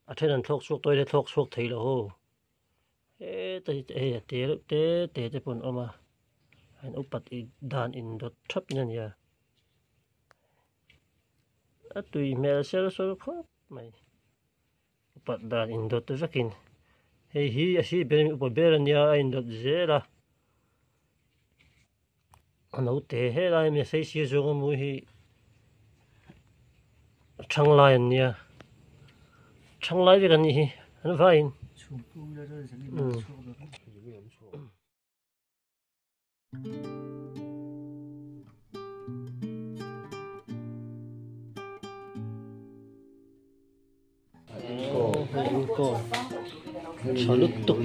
A then an thlawk chhuak tawh a thlawk chhuak thei lo ho heta hi hei a te reuh te te te pawh an awm a an upat dan indawt thap in a nia a tui hmel ser sawr khawp mai upat dan indawt vekin hei hi a si ber upa ber a nia a indawt zel a a naute helai ami a sei sir zawng a mawi hi thang lai an nia thang lai vek an nih hi an vaiin Tha lutuk.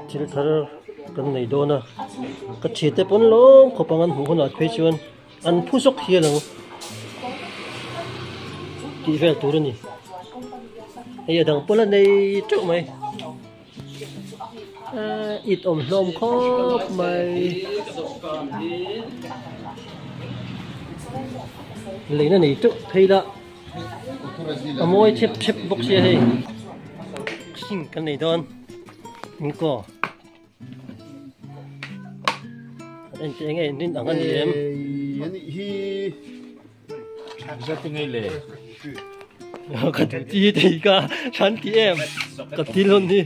Thil thar kan nei dawn a, ka thian te pawn lawm khawp ang an hmuh hunah phei chuan an phu zawk hial ang tih vel tur a ni. Hei a dang pawh la nei teuh mai. It awm hlawm khawp mai leina nei teuh phei la a mawi thep thep bawk sia hei sink kan nei dawn inkaw eng enge rin ang a ni em. Ka duh chi thei ka than ti em ka ti lon hi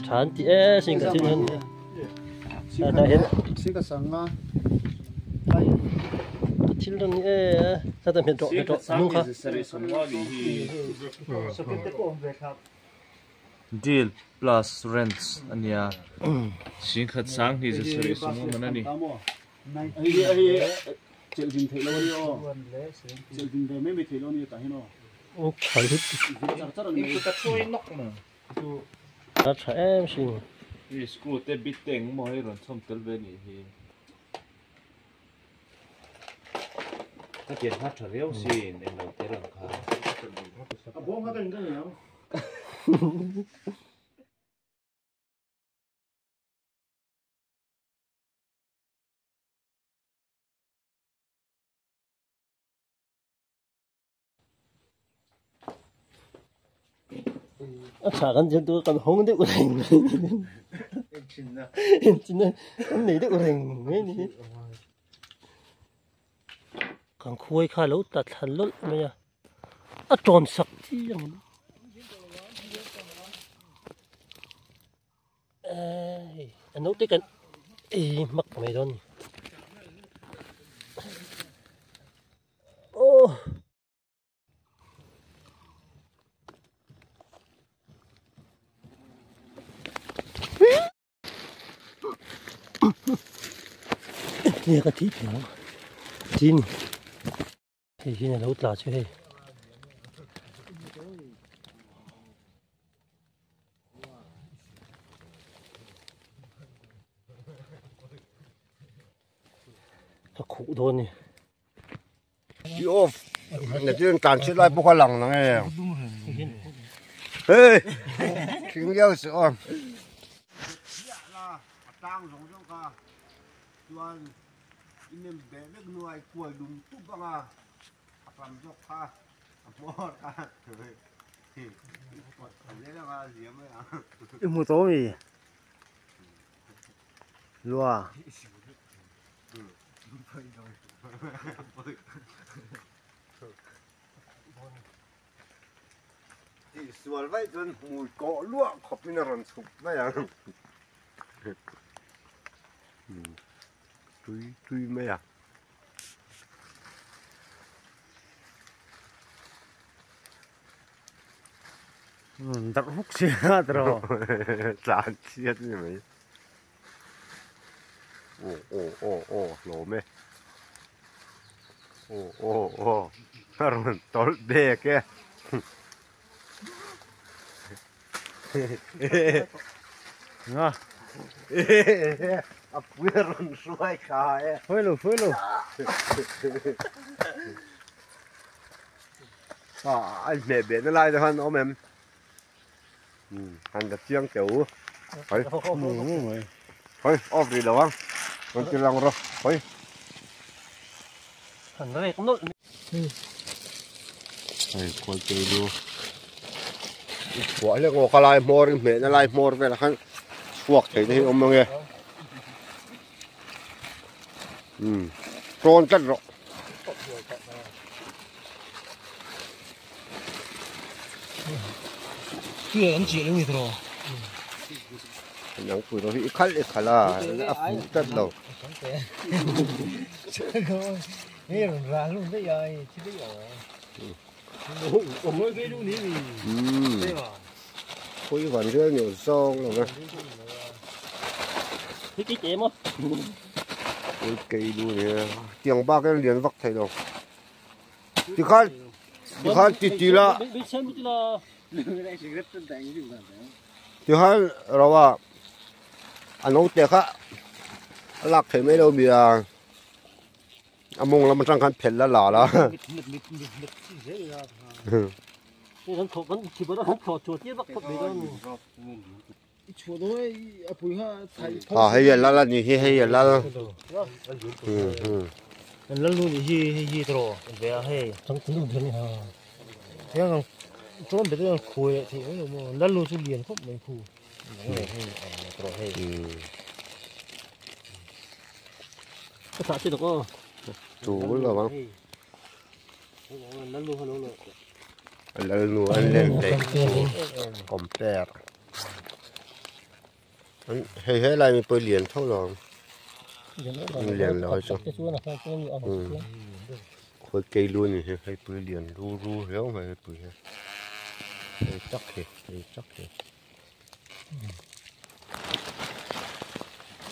than ti e sin ka thil hon hi ta hian ka sanga ka thil hon hi e ta ta hmet rawh hmet rawh nu kha Deal plus rents a nia. Singkhat sang hnih za sarih sum awm an a ni. A tha em sin. I screw te bit te engmaw hei rawn chhawm tel ve nih hi. Ka tiang kha tha viau sin englo te lang kha. A bawng kha ka in ka nei ang. A tha kan zir tur kan hawng deuh reng engchina kan nei deuh reng mai a ni kan khuai kha lo tla thla lawlh mai a a tawn sak chi ang Ê, a naute kan ei hmak mai dawn a ni. Aw. Nia ka thi phei ang tin hei hian alo tla chu hei. Ka khuh dawn ni. I off na chuan tlan chhiat lai pawh kha lang nang e. Hey! Thing liau se aw. A tang zawng zawng kha chuan i nem beh vek hnuai kual dum tup anga a tam zawk kha a hmawr kha I hmu tawh mi? Lua. Tih sual vaih chuan hmui kawh luah khawp in a rawn chhuk mai ang. Tui tui mai a. Darh huk sia tiraw. Tlan chhiat ni mai. Aw aw aw aw hlawm e. Aw aw aw a rawn tawlh bek e. Nga. A pui a rawn hruai kha e. Hruai lo hruai lo. A inhmeh behna lai te khan a awm em? Han la chiang teh u. Hoi. Hoi, off rih lo ang. Rawn ti lang rawh. Hoi. An rek nawlh mai. Hei khual te lu. I chhuah hlek aw ka lai hmawr in hmehna lai hmawr velah khan chhuak theih na hi awm ange. Umm tawn tlat rawh. Nang pui rawh hi i khalh i khalh a a fuh tlat lo. Umm khawi van rial ni zawng lo ve. Ui kei lu ni e tiang bak hian lian vak thei lo tikhan tikhan ti ti la tikhan ro a a naute kha a lak theih mai lo mi a a mawng lam atang khan phelh la la la. A hei a lal a ni hi hei a lal an lal nu nih hi hei hi tawh ve a hei chuan be te khuai leh theih mai lo maw lal nu chu lian khawp mai khu hei ka thah chi tak aw chu lo ang lal nu an len daih compare Hei he lai mi pawh lian tho lo ang lian lo hi chu khawi kei lu ni hi hei pui lian ru ru riau mai hei pui hi hei tak hi hei tak hi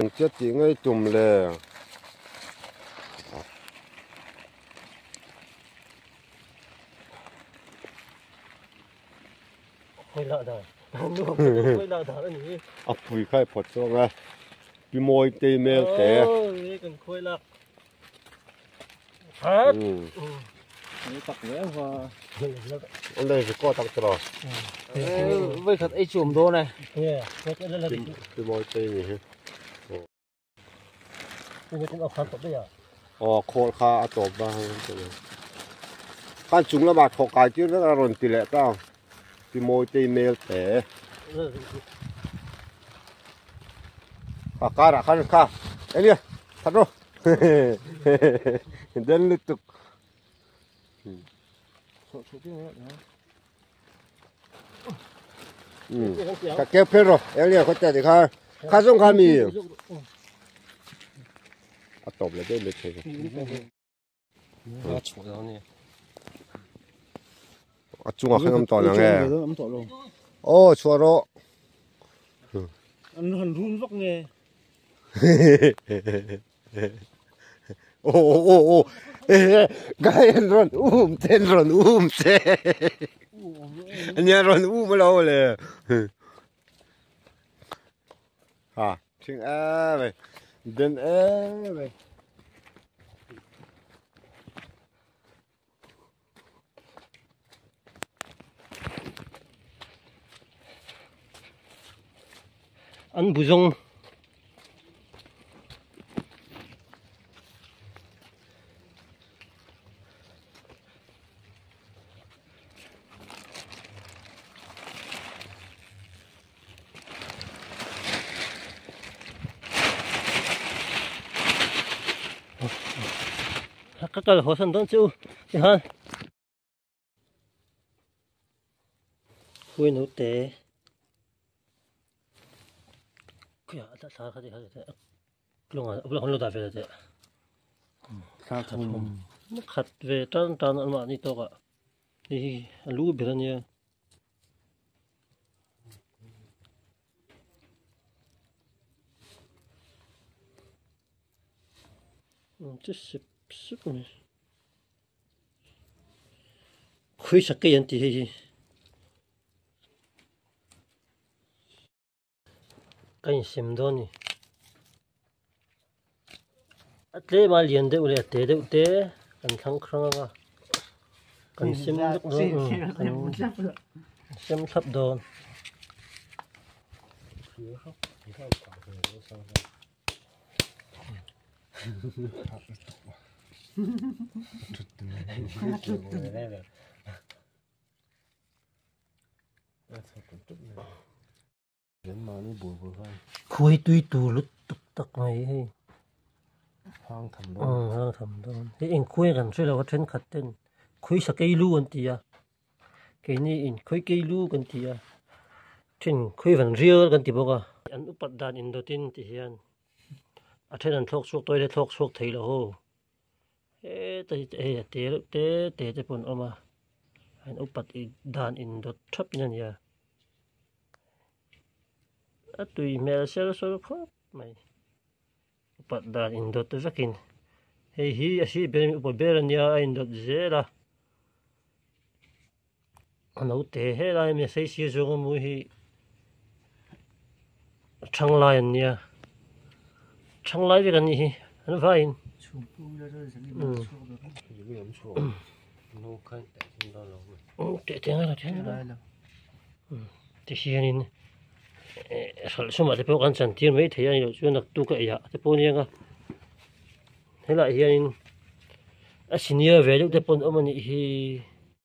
engtia tih ngei tum le. A pui kha i phawt chuang a, pi mawi te mel te. An lo record ang tiraw. Voi khat ei chu awm dawn e. Pi mawi te ni hi. Aw khawl kha a tawp va khan chung lamah thawh kai tir vek a rawn ti leh ta ti mawi te email te a karah khan kha enge that rawh den lutuk. Ka keu phel rawh eng lian khaw te ti kha kha zawng kha mi a tawp leh daih mai thei a chungah khan awm tawh lo nge aw chhuah rawh an han run vak nge Aw aw aw gai an rawn um che an rawn um che ania rawn um alo le ha thing em mai den em mai. An bu zawng. Ka kal haw san dawn chu tihan khuai no te khuai a thla kha ti kha ti lawng a lo dah ve teh thla thum khat ve tan tan an mahni tawk ah hei hi a lu ber a nia. Chu sep sep a ni khawi sakei an tih hei hi ka insem dawn a ni a tlem a lian deuh leh a te deuh te kan thlang hrang ang a kan sem vek dawn kan sem thlap dawn. Khuai tui tur lutuk tak mai hei hang tham dawn hei eng khuai kan hre lo a thenkhat ten khawi sakei lu an ti a keini in khawi kei lu kan ti a then khawi van rial kan ti bawk a an upat dan indawt in ti hian a then an thlawk chhuak tawile thlawk chhuak thei lo ho. Heta hi hei a te reuh te te te pawh an awm a an upat dan indawt thap in a nia a tui hmel ser sawr khawp mai upat dan indawt vekin hei hi a si ber upa ber a nia a indawt zel a a naute helai ami a sei sir zawng a mawi hi thang lai an nia thang lai vek an nih hi an vaiin ti hianin hralh sumah te pawh kan chantir mai thei a ni loh chuan naktuk a eiah te pawh a nia nga helaiah hianin a senior ve deuh te pawh an awm a nih hi.